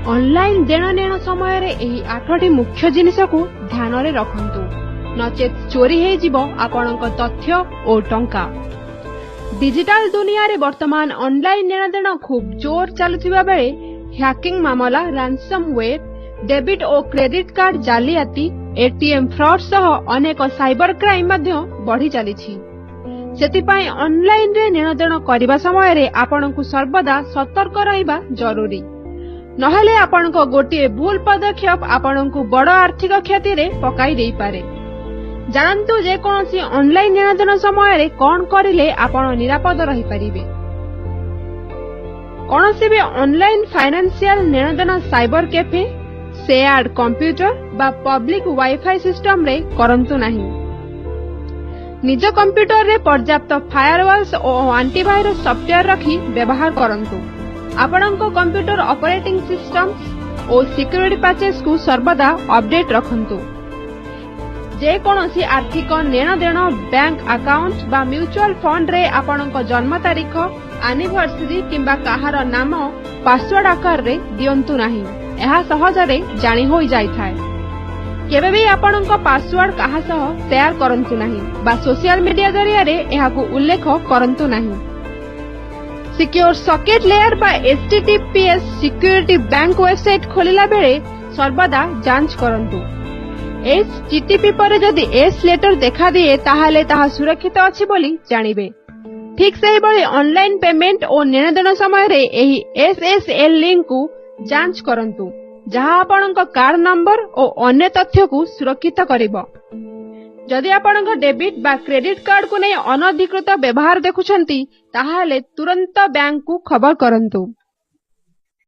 Online ଦେଣନେଣ ସମୟରେ ଏହି ଆଠଟି ମୁଖ୍ୟ ଜିନିଷକୁ ଧ୍ୟାନରେ ରଖନ୍ତୁ, ନଚେତ୍ ଚୋରି ହେଇଯିବ ଆପଣଙ୍କ ତଥ୍ୟ ଓ ଟଙ୍କା। ଡିଜିଟାଲ ଦୁନିଆରେ ବର୍ତ୍ତମାନ ଅନଲାଇନ ନେଣଦେଣ ଖୁବ୍ ଜୋର ଚାଲୁଥିବା ବେଳେ ହ୍ୟାକିଂ ମାମଲା, ରାନସମୱେର, ଡେବିଟ୍ ଓ କ୍ରେଡିଟ୍ କାର୍ଡ ଜାଲିଆତି, ଏଟିଏମ୍ ଫ୍ରଡ୍ ସହ ଅନେକ ସାଇବର କ୍ରାଇମ ମଧ୍ୟ ବଢି ଚାଲିଛି। ସେଥିପାଇଁ ଅନଲାଇନରେ ନେଣଦେଣ କରିବା ସମୟରେ ଆପଣଙ୍କୁ ସର୍ବଦା ସତର୍କ ରହିବା ଜରୁରୀ, ନହେଲେ ଆପଣଙ୍କ ଗୋଟିଏ ଭୁଲ ପଦକ୍ଷେପ ଆପଣଙ୍କୁ ବଡ ଆର୍ଥିକ କ୍ଷତିରେ ପକାଇ ଦେଇପାରେ। ଜାଣନ୍ତୁ, ଯେକୌଣସି ଅନଲାଇନ ନେଣଦେଣ ସମୟରେ କଣ କରିଲେ ଆପଣ ନିରାପଦ ରହିପାରିବେ। କୌଣସି ବି ଅନଲାଇନ ଫାଇନାନ୍ସିଆଲ ନେଣଦେଣ ସାଇବର କ୍ୟାଫେ, ସେୟାର୍ଡ କମ୍ପ୍ୟୁଟର ବା ପବ୍ଲିକ ୱାଇଫାଇ ସିଷ୍ଟମରେ କରନ୍ତୁ ନାହିଁ। ନିଜ କମ୍ପ୍ୟୁଟରରେ ପର୍ଯ୍ୟାପ୍ତ ଫାୟାରୱାଲ୍ସ ଓ ଆଣ୍ଟିଭାଇରସ୍ ସଫ୍ଟୱେୟାର ରଖି ବ୍ୟବହାର କରନ୍ତୁ। ଆପଣଙ୍କ କମ୍ପ୍ୟୁଟର ଅପରେଟିଂ ସିଷ୍ଟମ ଓ ସିକ୍ୟୁରିଟି ପ୍ୟାଚେସକୁ ସର୍ବଦା ଅପଡେଟ୍ ରଖନ୍ତୁ। ଯେକୌଣସି ଆର୍ଥିକ ନେଣଦେଣ, ବ୍ୟାଙ୍କ ଆକାଉଣ୍ଟ ବା ମ୍ୟୁଚୁଆଲ ଫଣ୍ଡରେ ଆପଣଙ୍କ ଜନ୍ମ ତାରିଖ, ଆନିଭର୍ସରୀ କିମ୍ବା କାହାର ନାମ ପାସୱାର୍ଡ ଆକାରରେ ଦିଅନ୍ତୁ ନାହିଁ। ଏହା ସହଜରେ ଜାଣି ହୋଇଯାଇଥାଏ। କେବେ ବି ଆପଣଙ୍କ ପାସୱାର୍ଡ କାହା ସହ ସେୟାର କରନ୍ତୁ ନାହିଁ ବା ସୋସିଆଲ ମିଡିଆ ଜରିଆରେ ଏହାକୁ ଉଲ୍ଲେଖ କରନ୍ତୁ ନାହିଁ। ସିକ୍ୟୋର ସକେଟ ଲେୟାର ବା ଏଚଟିଟିପିଏସ୍ ସିକ୍ୟୁରିଟି ବ୍ୟାଙ୍କ ୱେବସାଇଟ୍ ଖୋଲିଲା ବେଳେ ସର୍ବଦା ଯାଞ୍ଚ କରନ୍ତୁ। ଏଚଟିଟିପି ପରେ ଯଦି ଏସ୍ ଲେଟର ଦେଖାଦିଏ, ତାହେଲେ ତାହା ସୁରକ୍ଷିତ ଅଛି ବୋଲି ଜାଣିବେ। ଠିକ୍ ସେହିଭଳି ଅନଲାଇନ ପେମେଣ୍ଟ ଓ ନେଣଦେଣ ସମୟରେ ଏହି ଏସ୍ଏସ୍ଏଲ୍ ଲିଙ୍କକୁ ଯାଞ୍ଚ କରନ୍ତୁ, ଯାହା ଆପଣଙ୍କ କାର୍ଡ ନମ୍ବର ଓ ଅନ୍ୟ ତଥ୍ୟକୁ ସୁରକ୍ଷିତ କରିବ। ଯଦି ଆପଣଙ୍କ ଡେବିଟ୍ ବା କ୍ରେଡିଟ୍ କାର୍ଡକୁ ନେଇ ଅନଧିକୃତ ବ୍ୟବହାର ଦେଖୁଛନ୍ତି, ତାହେଲେ ତୁରନ୍ତ ବ୍ୟାଙ୍କକୁ ଖବର କରନ୍ତୁ।